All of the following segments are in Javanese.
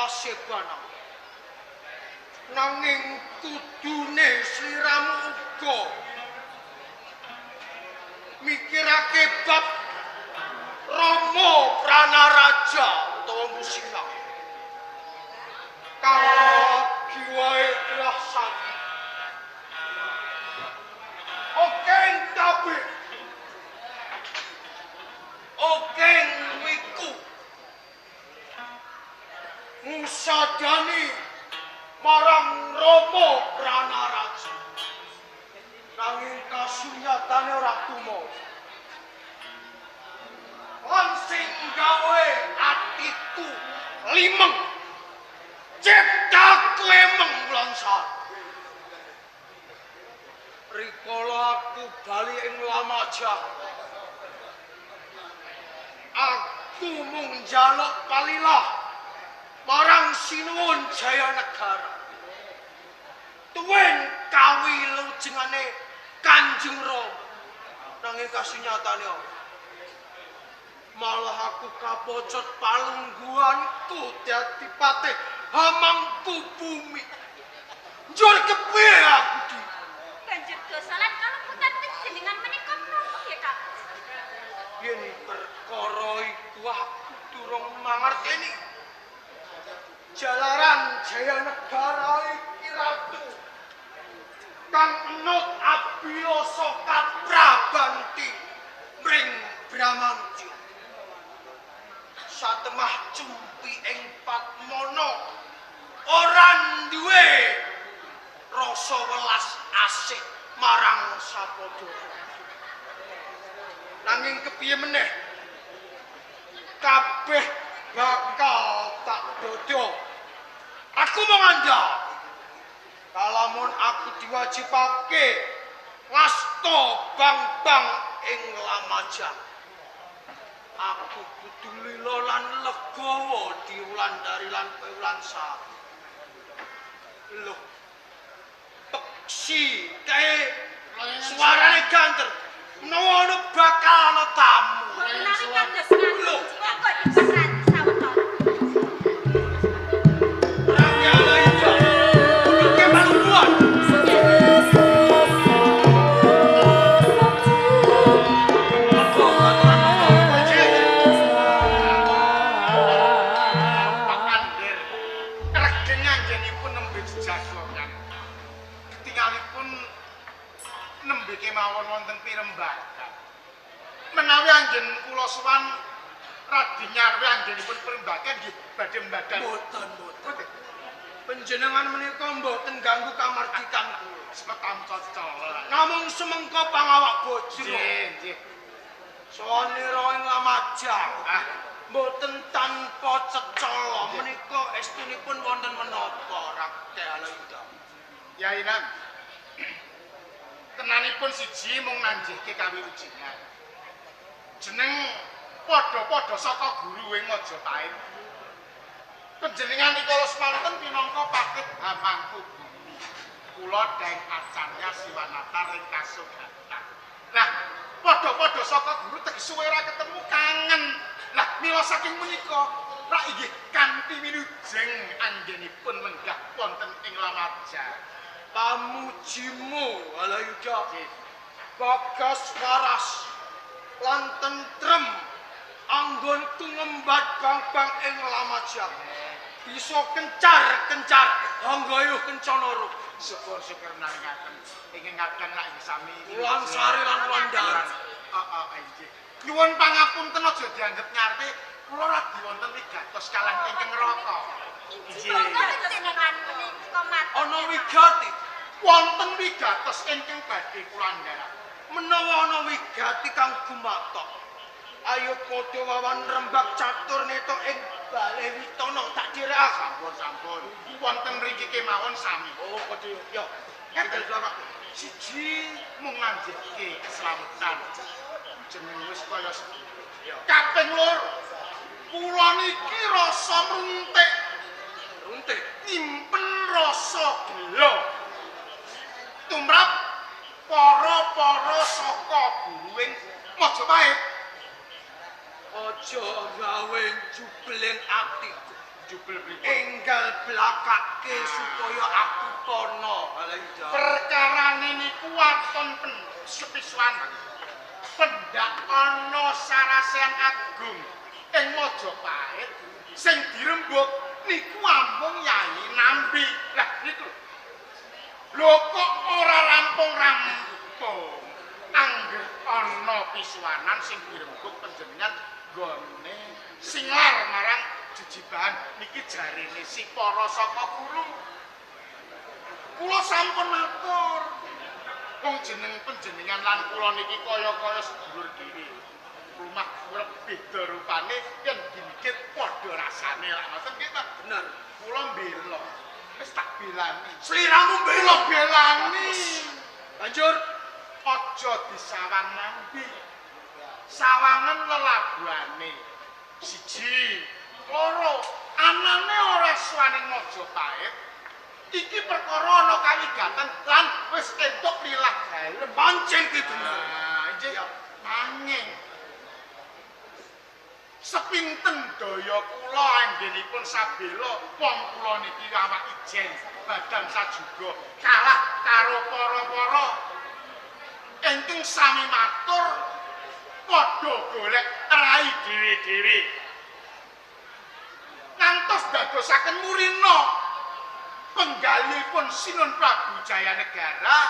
Sebanang. Nanging kudune sliramu uga mikirake bab Rama Pranaraja utawa Musina. Kang giwae krasan. Okeng tabe. Okeng wiku. Ngusadani marang Rama Pranaraja. Nanging kasunyatane ora tumo. Lan sing gawe atiku limeng ciptaku emeng Wulansari. Rikala aku bali ing Lamajang, aku mung njaluk palilah marang Sinuwun Jayanegara. Tuwin kawilujengane Kanjeng Rama. Nanging kasunyatane malah aku kapocot palungguhanku dadi patih hamangku bumi. Njur kepiye aku di? Banjur dosa lan kaleputan panjenengan menika menapa nggih, Kak? Yen perkara iku aku durung mangerteni. Jalaran Jayanegara iki ratu kang enut abiyasa kaprabanti mring Bramantya. Satemah cumpi ing Patmana ora duwe rasa welas asih marang sapadha. Nanging kepiye meneh kabeh bakal tak dodo. Aku mau ngandhak kalamun aku diwajibake ngasta bang-bang ing Lamajang. Aku kudu lila lan legawa di Wulandari lan Wulansari. Lho, peksi kae suarane ganter. Menawa ana bakal ana tamu. Menawi kados ngaten, monggo dipesan sawetara. Menawi anggen kula sowan radi nyarwi anggenipun perembagan nggih badhe mbadan. Mboten, mboten. Panjenengan menika mboten ganggu kamardikan kula. Semetam cocol. Namung semengko pangawak bojo. Nggih, nggih. Sowanira ing Lamajang. Ah, mboten tanpa cecala menika estunipun wonten menapa Rakyat Alayuda. Yai Nam. Tenanipun siji mung nanjihke kawilujengan. Jeneng padha-padha saka guru ing Majapahit. Panjenengan rikala semanten pinangka patih hamangku bumi. Kula Daeng Acarya Siwanata ring Kasogatan. Lah, padha-padha saka guru tegese ora ketemu kangen. Lah, mila saking menika rak inggih kanthi wilujeng anggenipun lenggah wonten ing Lamajang. Pamujimu Alayuda. Bagas waras lan tentrem anggonku ngembat bang-bang ing Lamajang. Bisa kencar-kencar anggayuh kencana ruh. Syukur-syukur naringaken ingkang ngaten lak sami Wulansari lan Wulandari. Heeh, inggih. Nyuwun pangapunten aja dianggep nyarpe kula radi wonten wigatos kalang ingkang neraka. Inggih. Panjenengan menika matur. Ana wigati. Wonten wigatos ingkang badhe kula andharaken. Menawa ana wigati kang gumatok, ayo padha wawan rembag catur neta ing Balai Witana tak dherekake. Sampun, sampun. Wonten mriki kemawon sami. Oh, padha yo. Ngeten Bapak. Siji mung nglanjutke keslametan. Jeneng wis kaya sepiye. Kaping loro, kula niki rasa mruntik. Runtik nyimpen rasa gelo. Tumrap para-para saka guruing Majapahit. Aja gawe jubling atiku. Jubel pripun? Enggal blakake supaya aku pono. Perkarane niku waton sepisuan. Pendak ana sarasehan agung ing Majapahit sing dirembug niku amung Yai Nambi. Lah niku lho kok ora rampung-rampung. Angger ana pisuwanan sing dirembug panjenengan nggone singlar marang jejibahan niki jarene si para saka guru. Kula sampun matur. Wong jeneng panjenengan lan kula niki kaya-kaya sedulur dhewe. Rumah urip beda rupane yen dikit padha rasane lak ngoten nggih ta? Bener. Kula mbela. Wis tak belani. Sliramu mbela belani. Banjur aja disawang Nambi. Sawangan lelabuhane. Siji, loro, anane ora suwaning Majapahit. Iki perkara ana kawigaten lan wis entuk lilah dalem. Pancen ki bener. Nah, nggih. Nanging sepinten daya kula anggenipun sabela wong kula niki awak ijen badan sajuga kalah karo para-para ingkang sami matur padha golek rai dhewe-dhewe ngantos dadosaken murina penggalihipun Sinun Prabu Jayanegara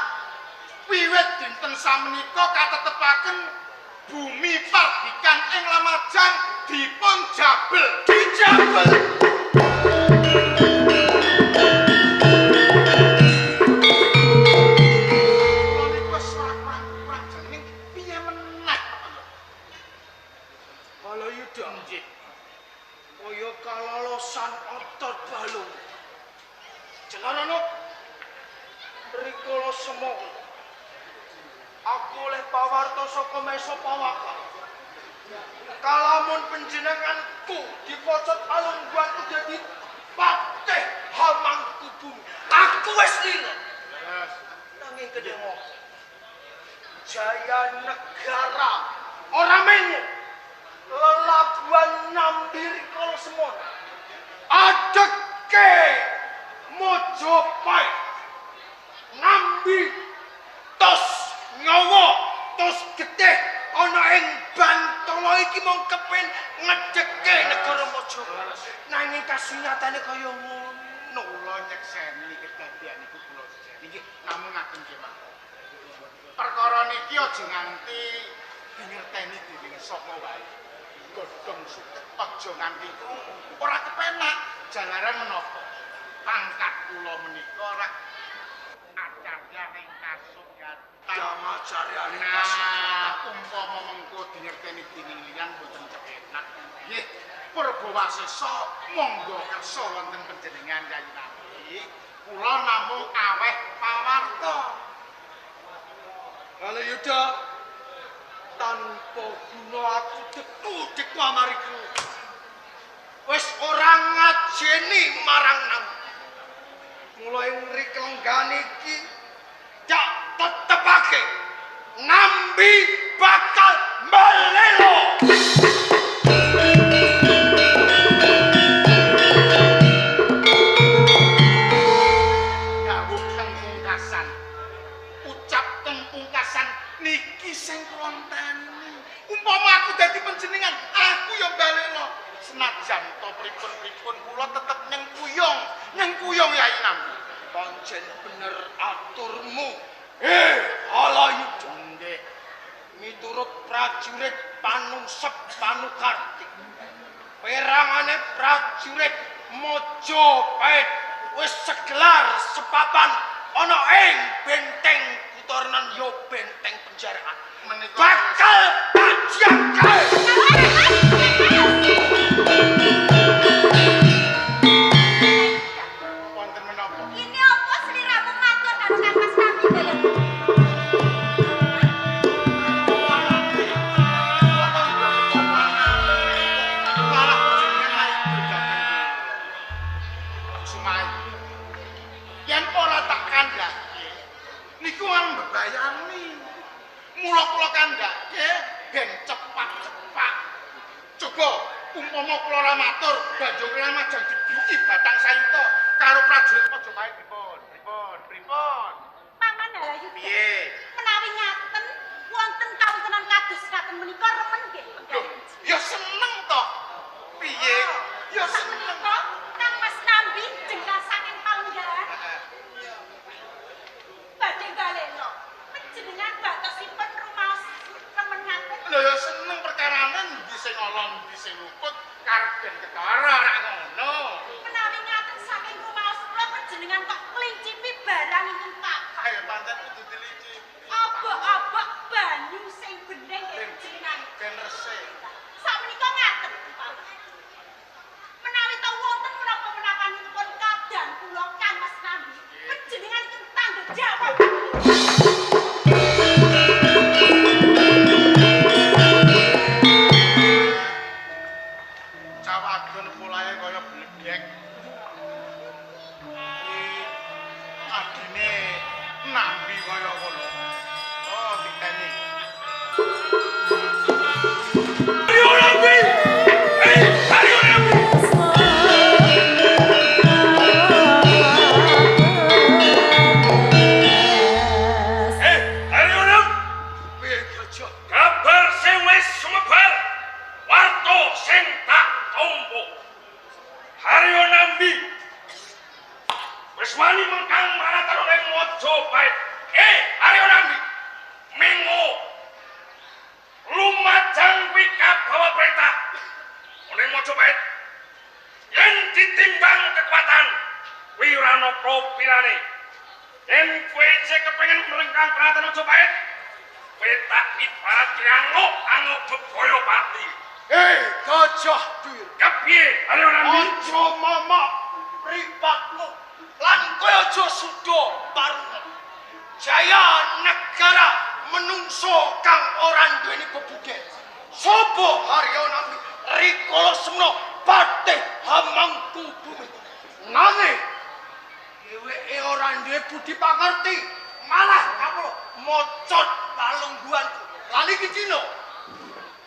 wiwit dinten samenika katetepaken bumi pardikan ing Lamajang dipun jabel. Dijabel. Kula niku wis ora kurang-kurang jeneng piye meneh. Halayuda nggih. Kaya kalolosan otot balung. Jalaranok rikala semono aku oleh pawarta saka Mesa Pawaka. Kalamun panjenenganku dipocot alungguanku dadi patih Hamangkubumi. Aku wis lila. Nanging kedhe Jaya Negara ora mengu lelabuhan Nambi rikala semono. Adeke Majapahit Nambi tos nyawa tos getih ana ing Bantala iki mung kepen ngedeke negara Majapahit. Nanging kasunyatane kaya ngono. Kula nyekseni kedadian niku kula sekseni nggih namung ngaten nggih mawon. Perkara niki aja nganti dingerteni dening sapa wae. Godhong suket aja nganti krungu. Ora kepenak jalaran menapa. Pangkat kula menika rak acarya ing kasunyatan. Acarya ing kasunyatan. Umpama mengko dingerteni dening liyan boten kepenak. Nggih, Purbawasesa monggo kersa wonten panjenengan Kyai Nambi. Kula namung aweh pawarta. Halayuda tanpa guna aku deku-deku amariku. Wis ora ngajeni marang Nambi. Mulai ngriklenggan iki tak tetepake Nambi bakal melelo. Dawuh teng pungkasan, ucap teng pungkasan niki sing kula enteni. Umpama aku dadi panjenengan, aku ya balelo. Senajan to pripun-pripun kula tetep nyengkuyung, nyengkuyung Yai Nambi. Pancen bener aturmu. Halayuda nggih. Miturut prajurit panungsep panukarti. Perangane prajurit Majapahit wis segelar sepapan ana ing benteng Kutornan yo benteng penjaraan. Bakal tak Wonten menapa? Ini apa sliramu matur karo Kang Mas Nambi kaya? Malah jenengan maido dhateng Sumai. Yen ora tak kandhake niku mbebayani. Mula kula kandhake ben cepat-cepat. Coba umpama kula ora matur, banjur Lamajang dibius siji batang sayuta karo prajurit Majapahit pripun? Pripun? Pripun? Paman Halayuda. Piye? Menawi ngaten wonten kawontenan kados ngaten menika remen nggih. Lho, ya seneng to. Piye? Ya seneng. Menika Kang Mas Nambi jengkal saking palenggahan. Badhe baleno. Panjenengan batosipun rumaos remen ngaten. Lho ya seneng perkarane endi sing ala endi sing luput karep ben ketara ora ngono. Menawi ngaten saking rumaos kula panjenengan kok klincipi barang ingkang papat. Ayo pancen kudu dilicipi. Obok-obok banyu sing bening nggih panjenengan. Ben resik. Sakmenika ngaten Paman. Menawi ta wonten menapa menapanipun kadang kula Kang Mas Nambi, panjenengan ingkang tanggung jawab. Cawadon polahe kaya bledek. Kuwi adine Nambi kaya ngono. Oh, diteni. Ayo Nambi! Ayo Nambi! Ayo Nambi! Piye Gajah? Kabar sing wis sumebar, warta sing tak tampa. Haryo Nambi wis wani mengkang maratan ing Majapahit. Haryo Nambi, mengo lumajang kuwi kabawa perintah ning Majapahit. Yen ditimbang kekuatan kuwi ora ana propirane. Yen kowe isih kepengin mlengkang pratan Majapahit, kowe tak ibarat anguk bebaya pati. Gajah Bir. Kepiye Haryo Nambi? Aja mamak mripatmu lan kowe aja suda parunga. Jaya negara menungso kang ora duweni bebudhen. Sapa Haryo Nambi rikala semana patih hamangku bumi. Nanging dheweke ora duwe budi pangerti, malah kawula mocot palungguhanku. Lan iki dina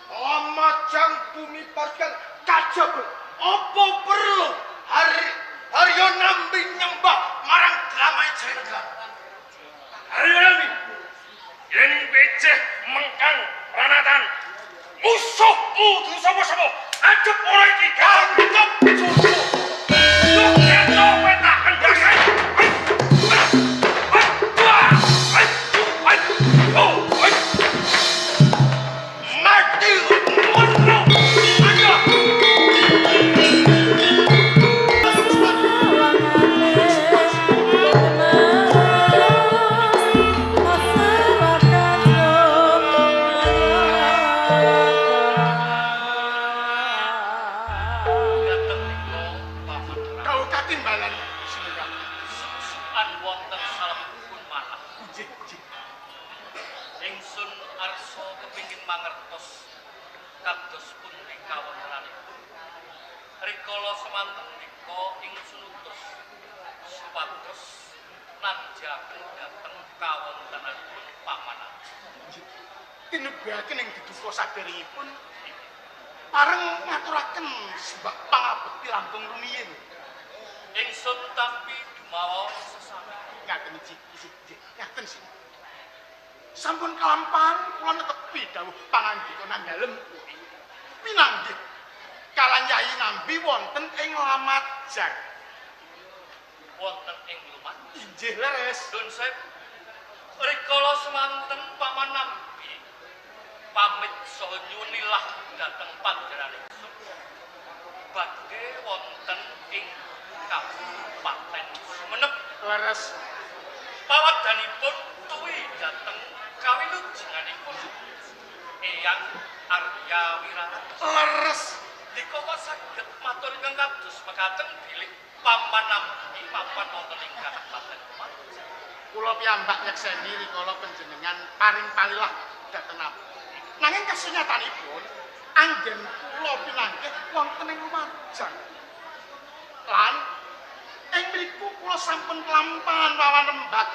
Lamajang bumi parkang kajaba apa perlu Haryo Nambi nyembah marang dramae Jaya. Haryo Nambi, yen beceh mengkang pranatan musuhmu dudu sapa-sapa, adep ora iki Tangkep cucu. Mati Dateng nika Paman Kau katimbalan sinurah. Susukan wonten salebetipun manah. Nggih, nggih. Ingsun arsa kepingin mangertos kados pundi kawontenanipun. Rikala semanten nika ingsun utus supados nanjaken dhateng kawontenanipun Paman. Tinebahaken ing diduka saderengipun pareng ngaturaken sembah pangabekti langkung rumiyin. Ingsun tampi dumawa sesami. Ngaten iki, iki, ngaten sih. Sampun kelampahan kula netepi dawuh pangandika nandalem. Pinanggih kalan Yayi Nambi wonten ing Lamajang. Wonten ing Lumajang. Inggih leres. Nun sewu. Rikala semanten Paman Nambi pamit saha nyunilah dhateng panjenengan ingsun badhe wonten ing Kabupaten Sumenep. Leres. Pawadanipun tuwi dhateng kawilujenganipun Eyang Arya Wiraraja. Leres. Dika kok saged matur ingkang kados mekaten bilih Paman Nambi papan wonten ing Kabupaten Lumajang. Kula piyambak nyekseni rikala panjenengan paring palilah dhateng abdi. Nanging kasunyatanipun anggen kula pinanggih wonten ing Lumajang. Lan ing mriku kula sampun kelampahan wawan rembag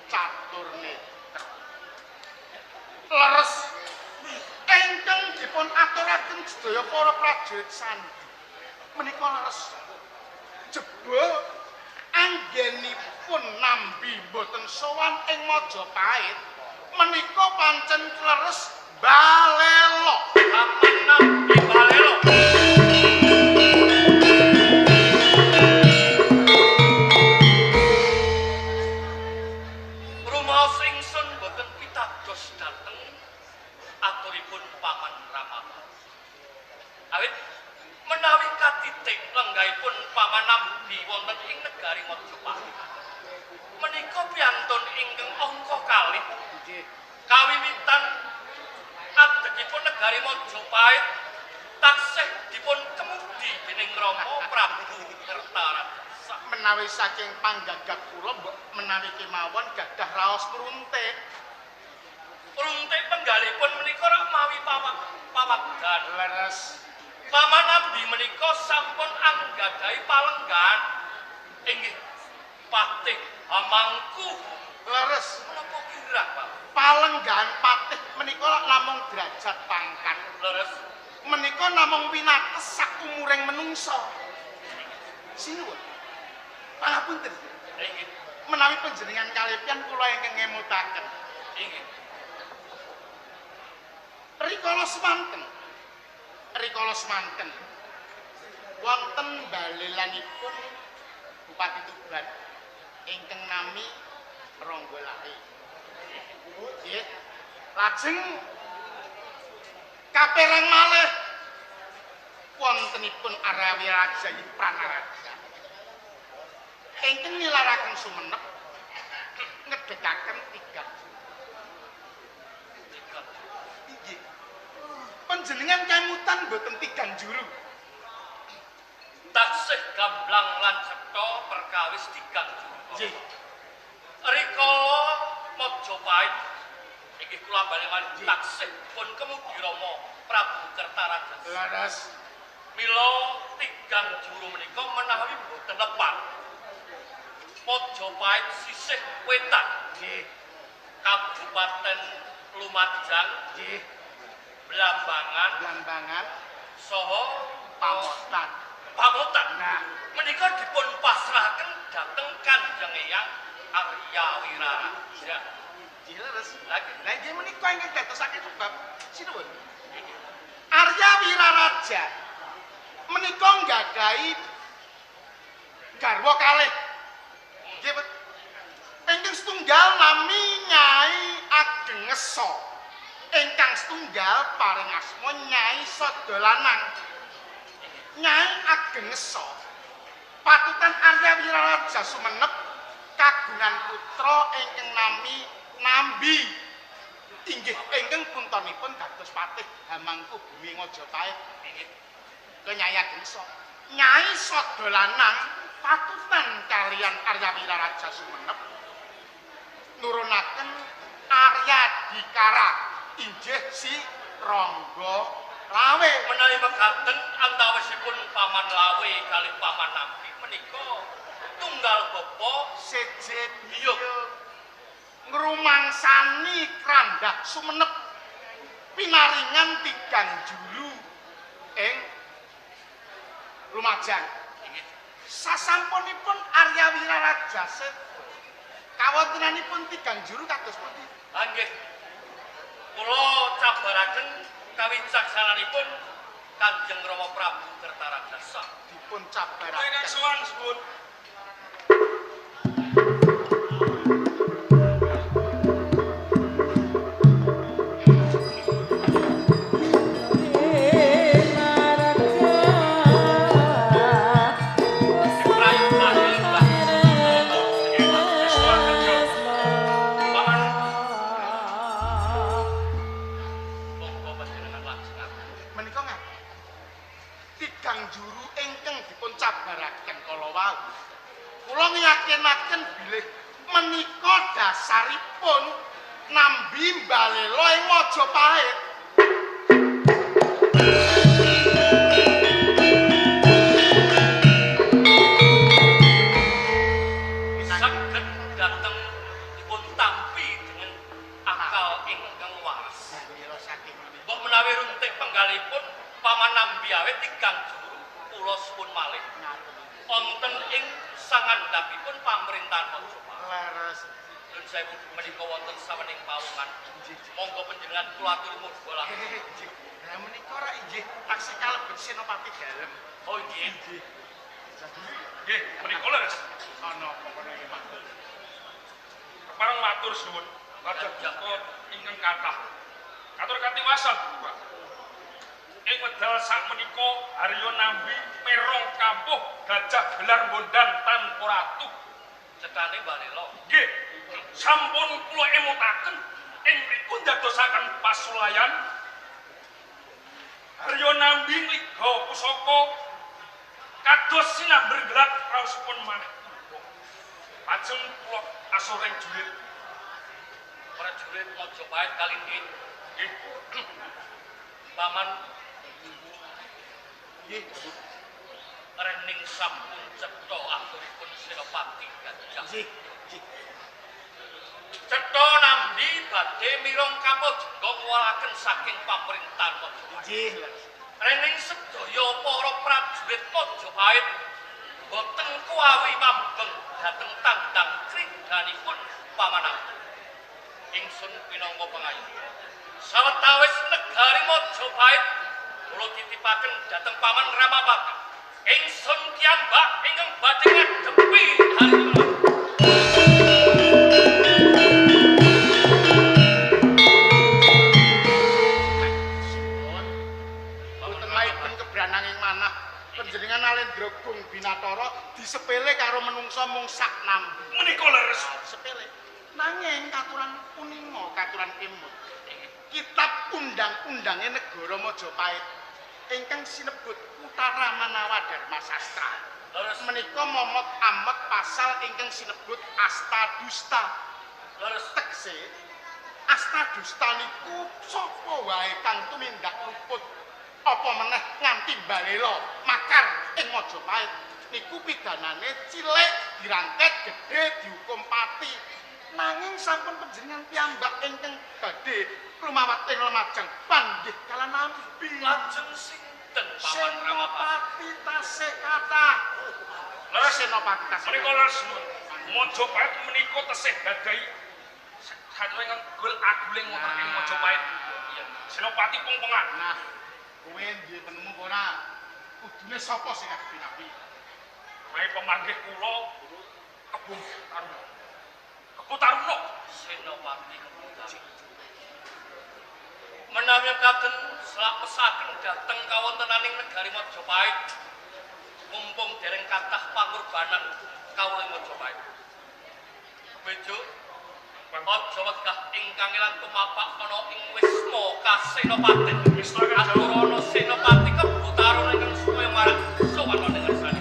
catur netra. Leres ingkang dipun aturaken sedaya para prajurit sandi. Menika leres. Jebul anggenipun Nambi mboten sowan ing Majapahit menika pancen kleres balelo. Paman Nambi balelo. Rumaos ingsun boten pitados dhateng aturipun Paman Ramapati. Awit menawi katitik lenggahipun Paman Nambi wonten ing negari Majapahit menika piyantun ingkang angka kalih. Kawiwitan adegipun negari Majapahit taksih dipun kemudi dening Rama Prabu Kertarajasa. Menawi saking panggagap kula mbok menawi kemawon gadah raos pruntik. Pruntik penggalipun menika rak mawi pawabdan. Leres. Paman Nambi menika sampun anggadhahi palenggan inggih Patih Hamangku. Leres. Menapa kirang, Pak? Palenggan patih menika lak namung derajat pangkat. Leres. Menika namung winates sakumuring menungsa. Sinuwun. Pangapunten. Inggih. Menawi panjenengan kalipian kula ingkang ngemutaken. Inggih. Rikala semanten. Rikala semanten. Wonten balelanipun Bupati Tuban ingkang nami Rangga Lawe. Nggih. Lajeng kaperang malih wontenipun Arya Wiraja Pranaraja. Ingkang nilaraken Sumenep ngedekaken tiga. Inggih. Panjenengan kemutan boten tigang juru. Taksih gamblang lan cetha perkawis tigang juru. Nggih. Rikala Majapahit inggih kula bali malih taksih pun kemudi Rama Prabu Kertarajasa. Leres. Mila tigang juru menika menawi boten lepat. Majapahit sisih wetan. Nggih. Kabupaten Lumajang, nggih. Blambangan, Blambangan saha Pamotan. Pamotan. Nah, menika dipun pasrahaken dhateng Kanjeng Eyang Arya Wiraraja. Nggih leres. Lha nggih menika ingkang dadosake sebab sinuwun. Arya Wiraraja menika nggadahi garwa kalih. Nggih, ingkang setunggal nami Nyai Ageng Ngesa. Ingkang setunggal paring asma Nyai Sadalanang. Nyai Ageng Ngesa patutan Arya Wiraraja Sumenep kagungan putra ingkang nami Nambi. Inggih ingkang puntonipun dados patih Hamangku Bumi Majapahit. Inggih. Ke Nyai Ageng Ngesa. Nyai Sadalanang patutan kalian Arya Wiraraja Sumenep nurunaken Arya Dikara inggih si Rangga Lawe. Menawi mekaten antawisipun Paman Lawe kalih Paman Nambi menika tunggal bapa seje biyung ngrumangsani krandah Sumenep pinaringan tigang juru ing Lumajang. Sasampunipun Arya Wiraraja seda, kawontenanipun tigang juru kados pundi? Ha nggih. Kula cabaraken kawicaksananipun Kanjeng Rama Prabu Kertarajasa. Dipun cabaraken. Ingkang sowan suwun. Ngiyakinaken bilih menika dasaripun Nambi mbalela ing Majapahit. Saged dhateng dipun tampi dengan akal ingkang waras. Mila saking Mbok menawi runtik penggalipun Paman Nambi awet tigang juru kula suwun malih. Wonten Menika wonten sawening pawongan. Monggo panjenengan kula aturi monggo lah. Nggih. Lah menika ora inggih taksih kalebet Senopati Dalem. Oh nggih. Nggih. Nggih, menika leres. Ana apa kono iki matur. Kepareng matur suwun. Lajeng duka ingkang kathah. Katur katiwasan, Pak. Ing wedal sakmenika Haryo Nambi merong kampuh gajah gelar bondan tanpa ratu. Cetane Balela. Nggih. Sampun kula emutaken ing mriku ndadosaken pasulayan Haryo Nambi ngliga pusaka kados sinamber gelap raosipun manah kula. Lajeng kula asuring jurit. Prajurit Majapahit kalindhi. Nggih. Paman nggih. Rening sampun cetha aturipun Senopati Gajah. Nggih. Nggih. Cetha Nambi badhe mirong kampuh jengga ngwalaken saking pamerintahan Majapahit. Nggih. Rening sedaya para prajurit Majapahit boten kuwawi mambeng dhateng tandang kridhanipun Paman Nambi. Ingsun pinangka pangayu. Sawetawis negari Majapahit kula titipaken dhateng Paman Ramapati. Ingsun kiyambak ingkang badhe ngadepi hari kula. Mboten maiben kebrananging manah. Panjenengan Alendra Gung Binatara disepele karo menungsa mung sak nambi. Menika leres. Sepele. Nanging katuran uninga, katuran emut. Kitab undang-undange negara Majapahit ingkang sinebut Utara Manawa Dharma Sastra. Leres. Menika momot amet pasal ingkang sinebut Asta Dusta. Leres. Tegese Asta Dusta niku sapa wae kang tumindak luput apa meneh nganti balela makar ing Majapahit niku pidanane cilik dirangket gedhe dihukum pati. Nanging sampun panjenengan piyambak ingkang badhe lumawat ing Lumajang panggih kala Nambi. Lajeng sinten Paman Ramapati? Senopati tasih kathah. Leres. Senopati tasih. Menika leres. Majapahit menika tesih gadahi saking gol aguling wonten ing Majapahit. Iya. Senopati Pongpongan. Nah, kowe duwe penemu apa ora? Kudune sapa sing ngadepi Nambi? Wae pemanggih kula Kebo Taruna. Kebo Taruna. Senopati Kebo Taruna. Menawi katen slapesaken dhateng kawontenaning negari Majapahit, mumpung dereng kathah pangorbanan kawula ing Majapahit. Bejo, aja wegah ingkang ilang tumapak ana ing wisma Kasenopaten. Aturana Senopati Kebo Taruna ingkang supaya marak sowan wonten ngersane.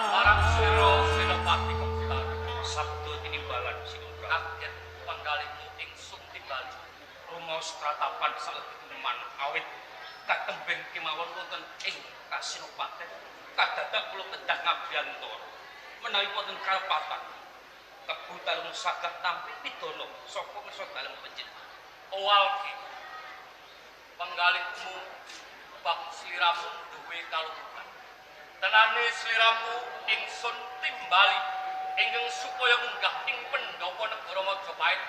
Marang sira Senopati Kebo Taruna. Sabda tinimbalan Sinopati. Kaget panggalihmu ingsun timbali. Rumaos pratapan salebetipun manah awit katembeng kemawon wonten ing Kasinopaten kadadak kula kedah ngabiyantara menawi wonten kalepatan Kebo Taruna saged tampi pidana saka ngersa dalem panjenengan. Owalke panggalihmu bab sliramu duwe kaluhuran. Tenane sliramu ingsun timbali ingkang supaya munggah ing pendhapa negara Majapahit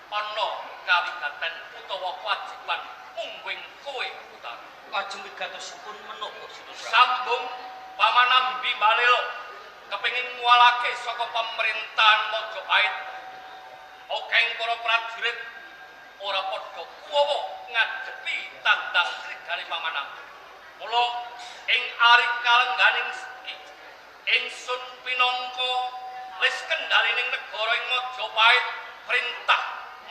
ana kawigaten utawa kewajiban mungguing kowe Kebo Taruna. Lajeng wigatosipun menapa Sinopati? Sambung Paman Nambi Balela kepengin nguwalake saka pemerintahan Majapahit. Akeh para prajurit ora padha kuwawa ngadepi tandang kridhane Paman Nambi. Mula ing ari kalengganing iki ingsun pinangka lis kendhalining negara ing Majapahit perintah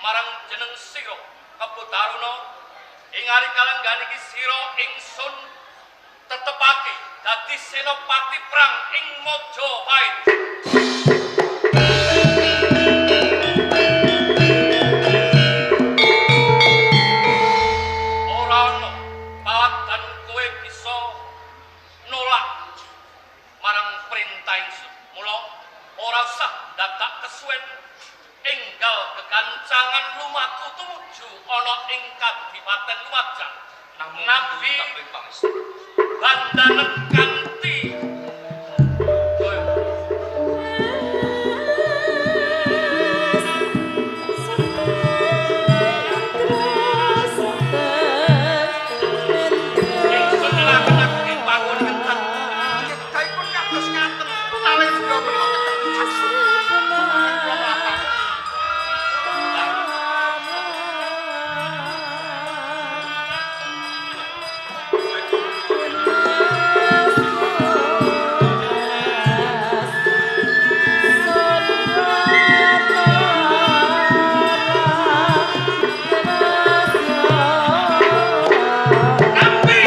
marang jeneng sira Kebo Taruna ing ari kalenggan iki sira ingsun tetepake dadi senopati perang ing Majapahit. Ora ana pawadan kowe bisa Kesuwen enggal kekancangan lumaku tumuju ana ing Kadipaten Lumajang. Namung Nampi kaping pangestu. Bandanen kanthi jaya. Ingsun nelaken aku ing panggon kencang. Nyegahipun kados ngaten. Malih juga menika kedah bijaksana. Kula mlampah. Nampi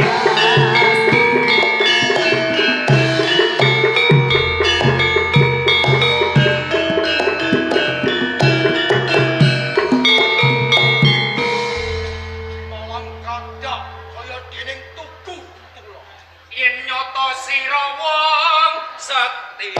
Tolong kandha kaya dening tugu tula. Yen nyata sira wong sekti.